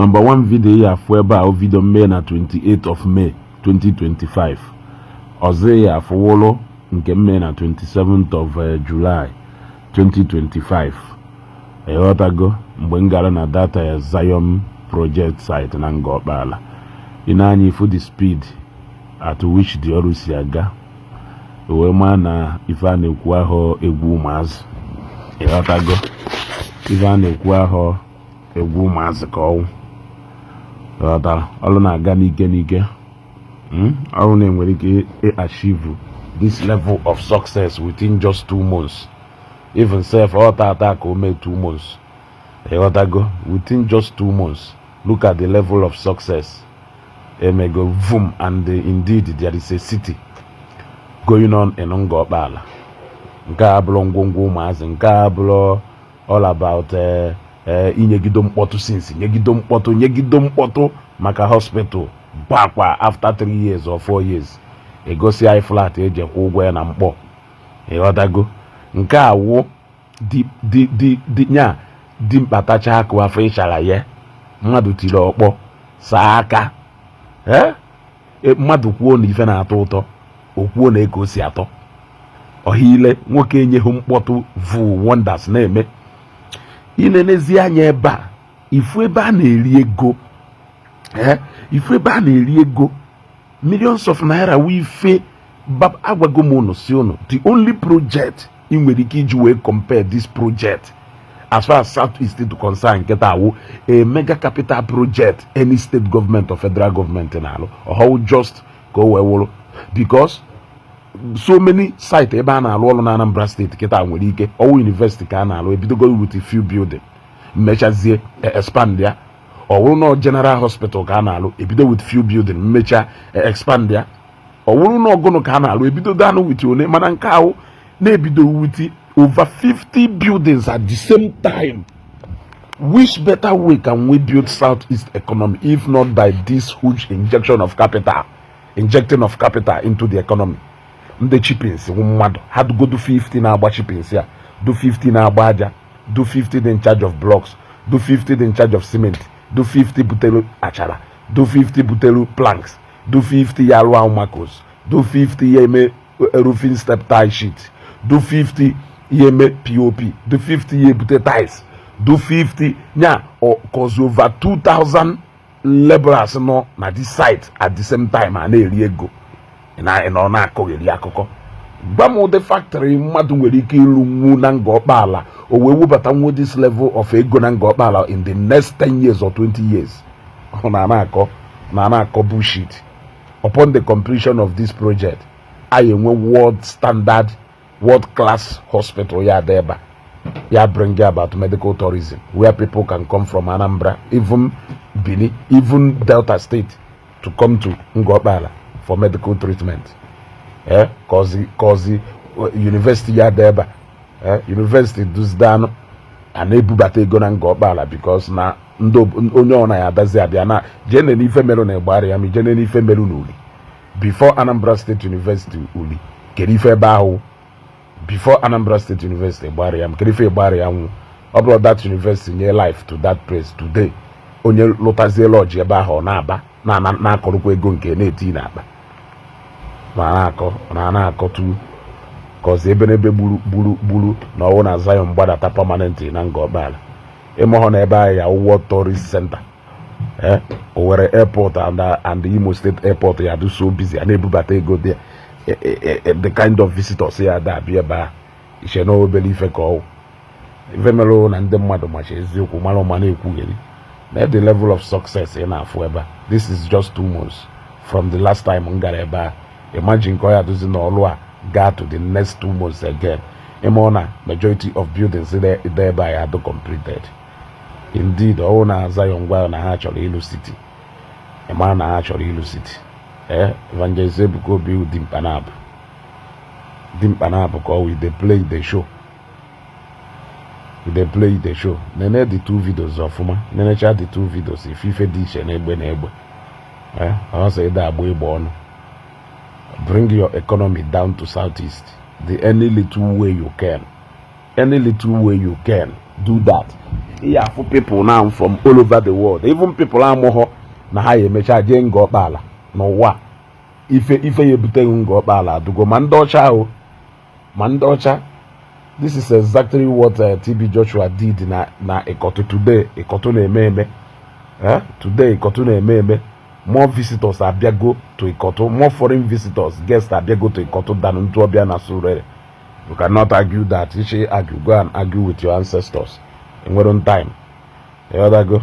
Number one video ya afụ ebe a, video mee na 28 of May 2025. Ọzọ ya afụwụlụ nke mme na 27th of July 2025. Ịghọtago? Mgbe m gara na data Zion project site na Ngor Okpala, ị na-anya ifu the speed at which the ọrụ si aga, wee maa na ife a na-ekwu ahụ egwu ụmụazị. Ịghọtago? Ife a na-ekwu ahụ egwu ụmụazị ka ọnwụ. Ịghọtara? Ọrụ na-aga n'ike n'ike. Ọrụ na-enwere ike achieve this level of success within just 2 months, even sef ọ tata ka o mee 2 months. Ịghọtago? Within just 2 months, look at the level of success emego vum. And indeed there is a city going on in Ngor Okpala. Nke a abụrụ ngwongwo ụmụazị, nke a abụrụ all about inyegido mkpọtụ since nyegido mkpọtụ, nyegido mkpọtụ maka hospital gbakwa after 3 years or 4 years egosi anyị flat eji kwụ ụgwọ ya na mkpọ. Ịghọtago? Nke a wụ di di di di nya dimkpa tacha akụ afọ ịchara ya, mmadụ tiri ọkpọ saa aka. Ee, mmadụ kwuo na ife na-atọ ụtọ, o kwuo na eko si atọ ọhaile. Nwoke enyeghị mkpọtụ vu wonders na-eme. Inenezi anya ebe a, ifu ebe a na-eri ego. Ee, ifu ebe a na-eri ego, millions of naira. Wụ ife agwago m unu, si unu the only project ị nwere ike iji wee compare this project as far as South East is concerned nkịta awụ a mega capital project any state government or federal government na-alụ ọhọwụ just ka o wee wụrụ, because so many site ebe a na-alụ ọrụ na Anambra Steeti kịta nwere ike ọwụ university ka a na-alụ, ebidogo with a few building, mmechazie expand ya. Ọ wụrụ na general hospital ka a na-alụ, ebido with few building, mmecha expand ya. Ọ wụrụ na ọgụnụ ka a na-alụ, ebido danụ with one. Mana nke ahụ na-ebido with over 50 buildings at the same time. Which better way can we build Southeast economy if not by this huge injection of capital, injecting of capital into the economy? Ndị chippings wụ mmadụ ha dugodu 50 na-agba chippings ya, do 50 na-agba aja, do 50 dị in charge of blocks, do 50 dị in charge of cement, do 50 butere achara, do 50 butere planks, do 50 ya alụ ahụ, do 50 ya eme roofing step tie sheet, do 50 ya eme POP, do 50 ya ebute tiles, do 50 nya cause over 2000 laborers nọ na this site at the same time a na-eri ego. Ị nọ na-akọgheri akụkọ. Gwa m ụdị factory mmadụ nwere ike ịlụ nwu na Ngor Okpala o wee webata nwu this level of ego na Ngor Okpala in the next 10 years or 20 years? Ọ na na-akọ na na-akọ bullshit. Upon the completion of this project, anyị enwe world standard, world class hospital ya dị ebe a, ya bring about medical tourism where people can come from Anambra, even Benin, even Delta State to come to Ngor Okpala for medical treatment. Eh, kozi university ya dị ebe a. Eh, university duzidanụ a na-ebubata ego na Ngor Okpala because na ndị onye ọ na ya adazi abịa na jee nene ife merụ na ịgbara ya ma jee nene ife merụ na Uli before Anambra State University. Uli kedu ife ebe ahụ before Anambra State University gbara ya? Kedu ife gbara ya nwụ? Ọ bụrụ that university nye life to that place today, onye lụtazie lọji ebe ahụ, ọ na-aba na-akọrọkwa ego nke na-eti n'akpa ma na-akọ na na-akọtu kọzi ebe n'ebe gburu gburu gburu na ọwụ na Zion gbadata permanent na Ngor Okpala. Ịmụhụ na ebe ahụ ya World Tourist Center, eh, Owerri Airport and Imo State Airport ya dị so busy, a na-ebubata ego dị, the kind of visitors ya da abịa ebe a, iche na obere ife ka ọwụ. Ife mere na ndị mmadụ macha eziokwu mara ụma na-ekwugheri na the level of success ị na-afụ ebe a. This is just 2 months from the last time m gara ebe a. Imagine ka ọ ya dozi n'ọlụ a gaa to the next 2 months again. Ịma na majority of buildings dị ebe a ya do completed. Indeed, ọwụ na Zion gwa na ha chọrọ ịlụ city, ịma na ha chọrọ ịlụ city. Ee, Evangelist Ebuka Obi dimkpa na-abụ dimkpa na-abụ ka ọ we dey play the show, we dey play the show. Nene the two videos ọfụma, nenecha the two videos, ife ife dị iche na egbe na egbe. Ee, ọ sị ịda agba ịgba ọnụ. Bring your economy down to Southeast the any little way you can, any little way you can. Do that. Ihe afụ people now from all over the world, even people amụghọ na ha ya emecha jee Ngor Okpala n'ụwa, ife ife ya ebuteghị Ngor Okpala adụgo ma ndị ọcha ahụ ma ndị ọcha. This is exactly what TB Joshua did na Ikotun. Today Ikotun na-eme eme. Eh? Today Ikotun na-eme eme. More visitors abịago to Ikotun, more foreign visitors, guests abịago to Ikotun than ntụ ọbịa na Surulere. You cannot argue that. Iche argue, go and argue with your ancestors. Enwere time ịghọtago.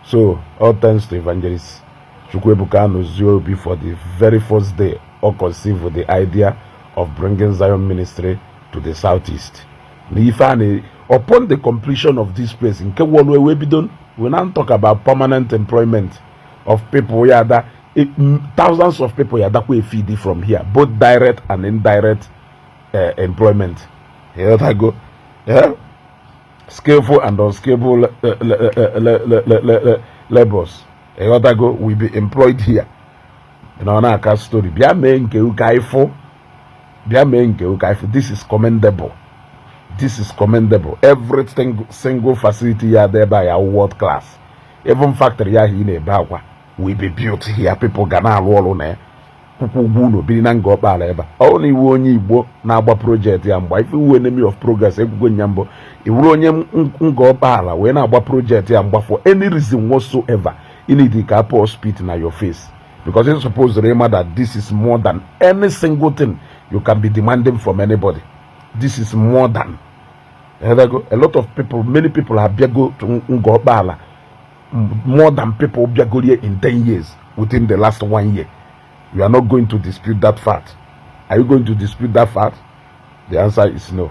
So all thanks to Evangelist Chukwuebuka Anozie Obi for the very first day o conceived the idea of bringing Zion Ministry to the southeast. Na ife a na upon the completion of this place nke wọlụ ewe bido, we now talk about permanent employment of people ya da thousands of people ya dakwa efidi from here, both direct and indirect employment. Ịghọtago? Yeah? Skillful and unskillful labors, ịghọtago, will be employed here. Na ọ na-aka story, bịa mee nke ụka ifụ, bịa mee nke ụka ifụ. This is commendable, this is commendable. Every single facility ya dị ebe a ya world class. Even factory ya ahụ ị na-ebe akwa will be built here. People ga na-arụ ọrụ na ya, kwụkwọ ụgwọ ụlọ, biri na Ngor Okpala ebe a. Ọ na iwu onye Igbo na-agba project ya mgba, ife iwu enemy of progress. Ekwugo nya mbụ, iwuru onye Ngor Okpala wee na-agba project ya mgba for any reason whatsoever, you need ka pour spit na your face, because it's supposed to remember that this is more than any single thing you can be demanding from anybody. This is more than a lot of people. Many people abịago to Ngor Okpala more than people bịagorie in 10 years within the last one year. You are not going to dispute that fact. Are you going to dispute that fact? The answer is no.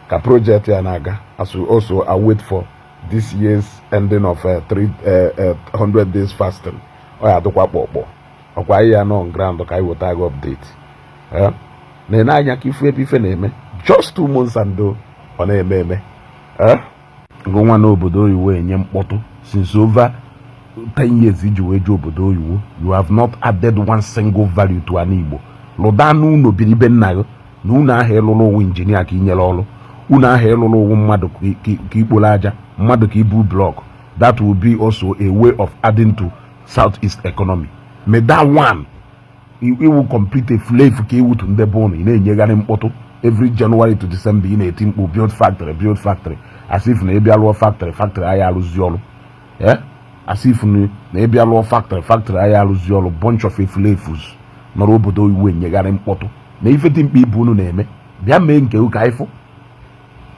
Ka project ya na-aga, as we also await for this year's ending of 300 days fasting, ọ ya adịkwa kpọkpọ ọkwa anyị ya nọ on ground ka anyị weta gị update. Na-ene anya ka ifu ebe ife na-eme just 2 months and ọ na-eme eme. Ngụ nwa n'obodo oyibo enye mkpọtụ since over 10 years iji wee jee obodo oyibo, you have not added one single value to an Igbo. Lụda n'ụlọ, biri be nna gị na ụlọ ahụ ịlụrụ ụwụ injinia ka inyere ọrụ ụlọ ahụ ịlụrụ ụwụ mmadụ ka ikporo aja mmadụ ka ibu block. That will be also a way of adding to southeast economy. May that one iwu complete efulefu ka iwutu ndị be ụnụ. Ị na-enyegharị mkpọtụ every January to December, ị na-eti mkpu "Build factory, build factory," as if na ịbịa lụọ factory, factory anyị arụzi ọrụ. As if na ịbịa lụọ factory, factory anyị arụzi ọrụ. Bunch of efulefus nọrọ obodo iwu enyegharị mkpọtụ na ife dị mkpa ibu unu na-eme. Bịa mee nke ụka ifụ.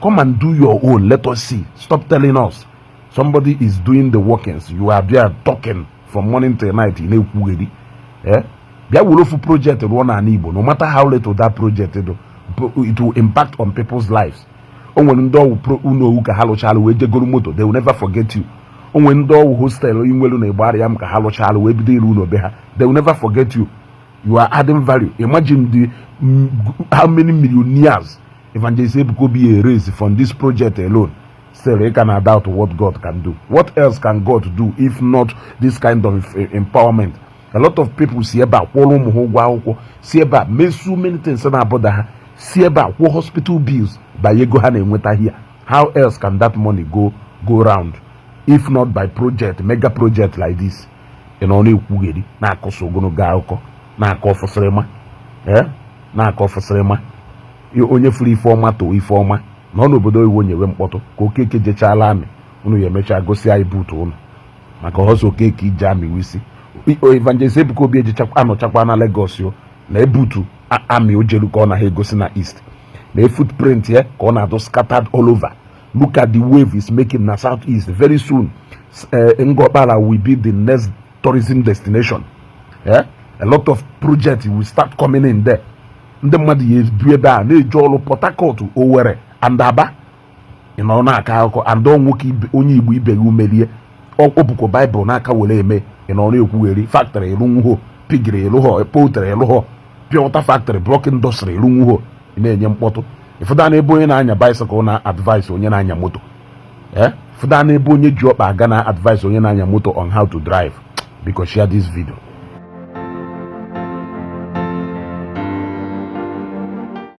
Come and do your own, let us see. Stop telling us. Somebody is doing the workings, you are there talking from morning till night. Ị na-ekwugheri. Bịa were ofu project rụọ n'ala Igbo. No matter how little that project do, it will impact on people's lives. O nwere ndị ọwụ unu owu ka ha lụchala wee jegoro moto, they will never forget you. O nwere ndị ọwụ hostel inwelu na ịgbara m ka ha lụchala wee bido iru ụlọ be ha, they will never forget you. You are adding value. Imagine the how many millionaires Evangelist Ebuka Obi raised from this project alone. Still you can doubt what God can do. What else can God do if not this kind of empowerment? A lot of people si ebe a kwụrụ ụmụ ha ụgwọ akwụkwọ, si ebe a mee so many things na-abụda ha, si ebe a kwụọ hospital bills by ego ha na-enweta here. How else can that money go round if not by project, mega project like this? Ị nọ na-ekwugheri, na-akọsa ogologo akụkọ, na-akọ ọfụsịrịma, na-akọ ọfụsịrịma. Onye furu ife ọma too ife ọma na ọ n'obodo oyibo nyewe mkpọtụ ka Okeke jechala amị unu ya emechaa gosi anyị buutu unu maka ọzọ. Okeke ije amị wisi, Evangelist Ebuka Obi ejechakwa anọchakwa na Lagos o na ebutu amị ojelu ka ọ na ha egosi na east na footprint ya ka ọ na-adụ scattered all over. Look at the wave is making na south east. Very soon Ngor Okpala will be the next tourism destination. Yeah? A lot of projects will start coming in there. Ndị mmadụ ya ebu ebe a na-eje ọrụ Port Harcourt, Owerri and Aba. Ị nọ na-akọ akụkọ and nwoke onye Igbo ibe gị umerie ọ bụkwa Baịbụl n'aka were eme. Ị nọ na-ekwugheri factory ịrụnwuho, piggery ịlụghọ, poultry ịlụghọ, pure water factory, block industry ịrụnwuho. Ị na-enye mkpọtụ. Ịfụda na ebe onye na-anya bicycle na advice onye na-anya moto, ee, fụda na ebe onye ji ọkpa aga na advice onye na-anya moto on how to drive. Because share this video.